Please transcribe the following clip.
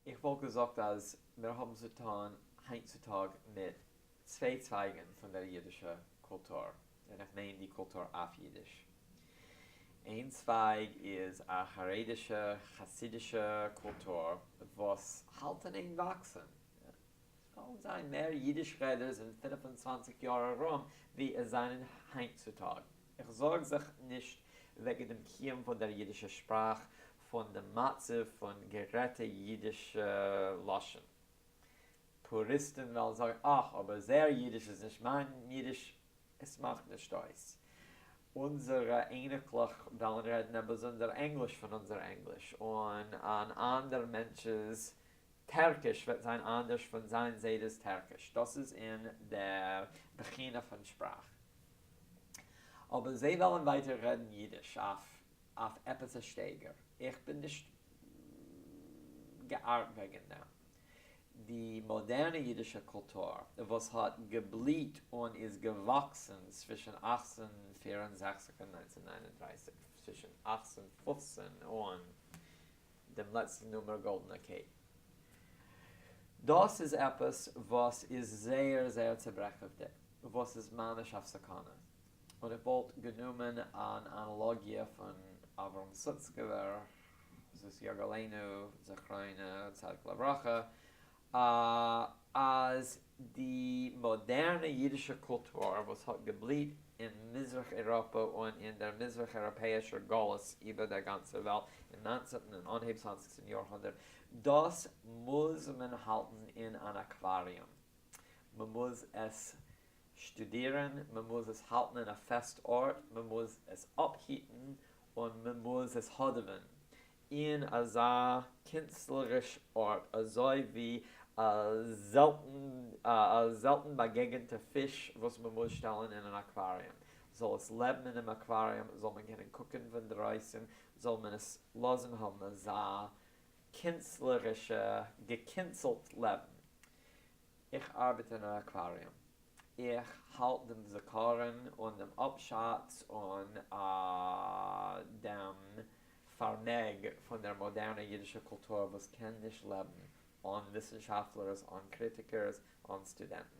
איך וואלט געזאגט אז מיר האבן צו טאן היינט צו טאג מיט צוויי צווייגן פון דער אידישער קולטור, און איך מיין די קולטור אויף אידיש. איין צווייג איז א חרדישע, חסידישע קולטור וואס האלט אין איין וואקסן. עס וועלן זיין מער אידיש רעדערס אין 25 יאר ארום ווי עס זענען היינט צו טאג. איך זארג זיך נישט וועגן דעם קיום פון דער אידישער שפראך, פון דעם מצב פון גערעדטע אידישע לשון. פוריסטן וועלן זאגן, אך, אבער זייער אידיש איז נישט מיין אידיש. עס מאכט נישט אויס. אונזערע אייניקלעך וועלן רעדן א באזונדער ענגליש פון אונזער ענגליש, און אן אנדער מענטש'ס טערקיש וועט זיין אנדערש פון זיין זיידע'ס טערקיש. דאס איז אין דער בחינה פון שפראך. אבער זיי וועלן ווייטער רעדן אידיש אויף עפעס א שטייגער. איך בין נישט געארט וועגן דעם. די מאדערנע אידישע קולטור וואס האט געבליט און איז געוואקסן צווישן 1864 און 1939, צווישן 1815 און דעם לעצטן נומער גאלדענע קייט. דאס איז עפעס וואס איז זייער זייער צעברעכעוודיג, וואס איז ממש אויף סכנה. און איך וואלט גענומען אן אנאלאגיע פון אברהם סוצקעווער, זכותו יגן עלינו, זכרונו צדיק לברכה, אז די מאדערנע אידישע קולטור וואס האט געבליט אין מזרח אייראפע און אין דער מזרח אייראפעאישער גלות איבער דער גאנצער וועלט אין ניינצנטן און אנהייב צוואנציגסטן יארהונדערט, דאס מוז מען האלטן אין אן אקוואריום. מען מוז עס שטודירן, מען מוז עס האלטן אין א פעסט ארט, מען מוז עס אפהיטן און מען מוז עס האדעווען אין אזא קינסטלעריש ארט, אזוי ווי א זעלטן א זעלטן באגעגענטע פיש וואס מען מוז שטעלן אין אן אקוואריום. זאל עס לעבן אינעם אקוואריום, זאל מען קענען קוקן פון דרויסן, זאל מען עס לאזן האבן אזא קינסטלערישע געקינצלט לעבן. איך ארבעט אין אן אקוואריום. איך האלט דעם זכרון און דעם אפשאץ און דעם פארמעג פון דער מאדערנער אידישער קולטור וואס קען נישט לעבן אן וויסנשאפטלערס, אן קריטיקערס, אן סטודענטן.